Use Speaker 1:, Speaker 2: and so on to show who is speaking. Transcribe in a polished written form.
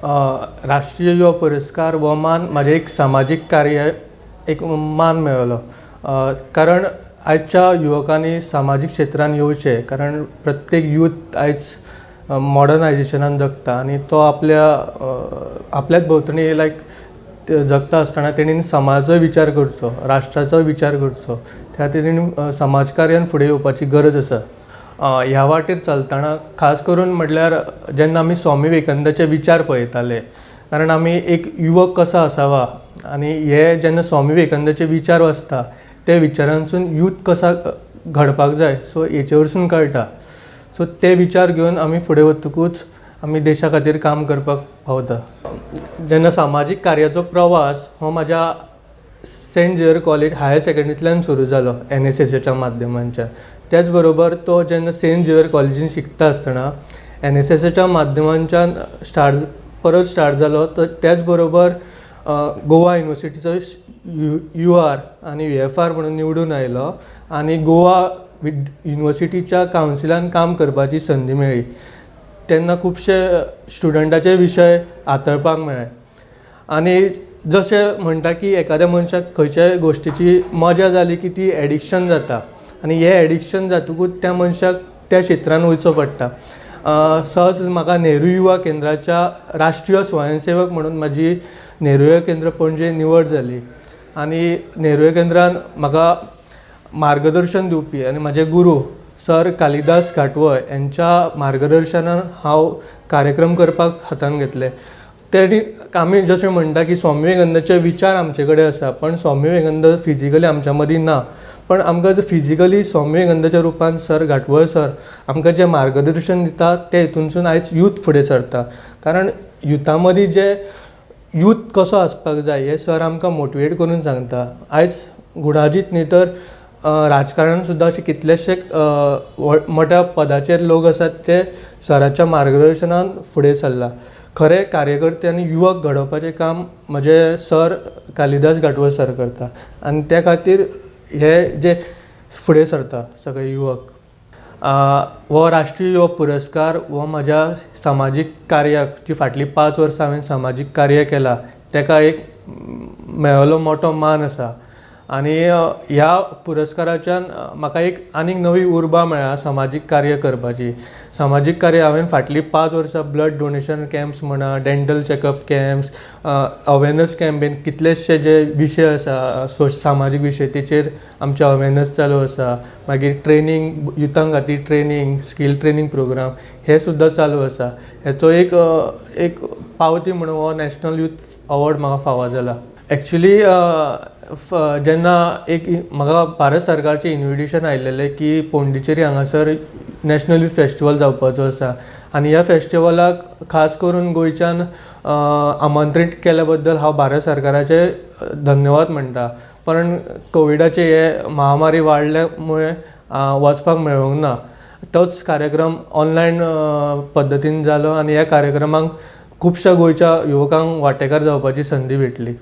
Speaker 1: राष्ट्रीय युवा पुरस्कार हो मान म्हाजें एक सामाजीक कार्य एक मान मेळ्ळो, कारण आयच्या युवकांनी सामाजीक क्षेत्रान येवचें, कारण प्रत्येक यूथ आयज मॉडर्नायजेशनान जगता आनी तो आपल्या आपल्याच भोंवतणी लायक जगता आसतना तेणीन समाजाचोय विचार करचो, राष्ट्राचोय विचार करचो. त्या खातीर तेणी समाज कार्यान फुडें येवपाची गरज आसा. ह्या वाटेर चलतना खास करून म्हटल्यार जेन्ना आमी स्वामी विवेकानंदाचे विचार पळयताले, कारण आमी एक युवक कसो आसावा आनी हे जेन्ना स्वामी विवेकानंदाचे विचार वाचता ते विचारांसून यूथ कसा घडपाक जाय सो हेचे वरसून कळटा. सो ते विचार घेवन आमी फुडें वतकूच आमी देशा खातीर काम करपाक पावता. जेन्ना सामाजीक कार्याचो प्रवास हो म्हाज्या सेंट झेवियर कॉलेज हायर सेकेंडरींतल्यान सुरू जालो एनएसएसाच्या माध्यमांच्यान. त्याच बरोबर तो जेन्ना सेंट झेवियर कॉलेजीन शिकता आसतना एनएसएसाच्या माध्यमांच्यान परत स्टार्ट जालो. तर त्याच बरोबर गोवा युनिवर्सिटीचो you are आनी यू एफ आर म्हणून निवडून आयलो आनी गोवा युनिवर्सिटीच्या कावन्सिलान काम करपाची संदी मेळ्ळी. तेन्ना खुबशे स्टुडंटाचे विशय हाताळपाक मेळ्ळे. आनी जशें म्हणटा की एखाद्या मनशाक खंयच्याय गोश्टीची मजा जाली की ती एडिक्शन जाता आनी हें एडिक्शन जातकूच त्या मनशाक त्या क्षेत्रान वयचो पडटा. सहज म्हाका नेहरू युवा केंद्राच्या राष्ट्रीय स्वयंसेवक म्हणून म्हाजी नेहरू युवा केंद्र पणजे निवड जाली आनी नेहरू युवा केंद्रान म्हाका मार्गदर्शन दिवपी आनी म्हाजे गुरू सर कालिदास घाटवळ यांच्या मार्गदर्शनान हांव कार्यक्रम करपाक हातान घेतले. तेणी आमी जशें म्हणटा की स्वामी विवेकानंदाचे विचार आमचे कडेन आसा, पण स्वामी विवेकानंद फिजिकली आमच्या मदीं ना, पण आमकां जर फिजिकली स्वामी विवेकानंदाच्या रुपान सर घाटवळ सर आमकां जें मार्गदर्शन दिता तें हितूनसून आयज यूथ फुडें सरता. कारण युथा मदीं जे यूथ कसो आसपाक जाय हें सर आमकां मोटिवेट करून सांगता. आयज गुणाजीत न्ही तर राजकारणान सुद्दां अशे कितलेशे मोठ्या पदाचेर लोक आसात ते सराच्या मार्गदर्शनान फुडें सरला. खरें कार्यकर्ते आनी युवक घडोवपाचें काम म्हजे सर कालिदास घाटवळ सर करता आनी त्या खातीर हे जे फुडें सरता सगळे युवक. हो राष्ट्रीय युवा पुरस्कार हो म्हज्या सामाजीक कार्याक जी फाटलीं 5 वर्सां हांवें सामाजीक कार्य केलां तेका एक मेळिल्लो मोठो मान आसा. आनी ह्या पुरस्काराच्यान म्हाका एक आनीक नवी उर्बा मेळ्ळा सामाजीक कार्य करपाची. सामाजीक कार्य हांवें फाटलीं 5 वर्सां ब्लड डोनेशन कॅम्प्स म्हणा, dental checkup camps, awareness campaign, कितलेशे जे विशय आसा सामाजीक विशय तेचेर आमचे अवेरनस चालू आसा. मागीर ट्रेनींग, युथां खातीर ट्रेनींग, स्कील ट्रेनींग प्रोग्राम हे सुद्दां चालू आसा. हेचो एक एक पावती म्हणून हो नॅशनल यूथ अवॉर्ड म्हाका फावो जाला. एक्चुली जेन्ना एक म्हाका भारत सरकारचें इन्विटेशन आयलेलें की पोंडिचेरी हांगासर नॅशनल यूथ फेस्टिवल जावपाचो आसा आनी ह्या फेस्टिवलाक खास करून गोंयच्यान आमंत्रीत केल्या बद्दल हांव भारत सरकाराचे धन्यवाद म्हणटा. पण कोविडाचे हे महामारी वाडल्या मुळे वचपाक मेळूंक ना. तोच कार्यक्रम ऑनलायन पद्दतीन जालो आनी ह्या कार्यक्रमाक खुबश्या गोंयच्या युवकांक वांटेकार जावपाची संदी भेटली.